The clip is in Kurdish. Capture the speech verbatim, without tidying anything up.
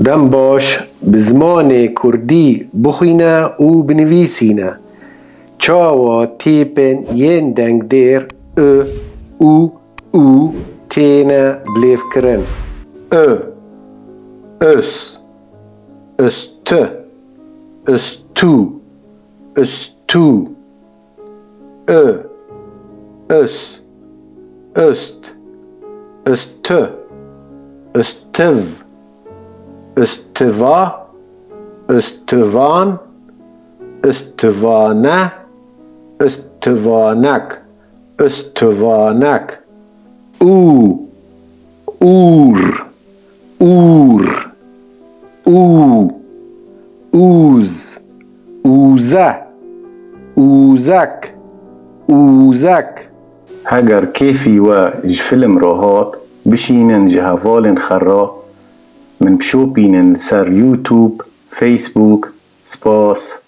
Dem baş, bi zimanê kurdî bixwîne û binivîsîne. Çawa tîpên yên dengdêr ı, u, u têne bilêvkirin? Ö, ös, östü, östû, östû. Ö, ös, öst, östü, östüv, östüva, östüvan, östüvane, östüvanek, östüvanek. Û, ûr, ûr, û, ûz, ûze, ûzek, ûzek. Heger kêfî we ji fîlm re hat, bişînin ji hevalên xwe re min bişopînin li ser YouTube, Facebook. Spas.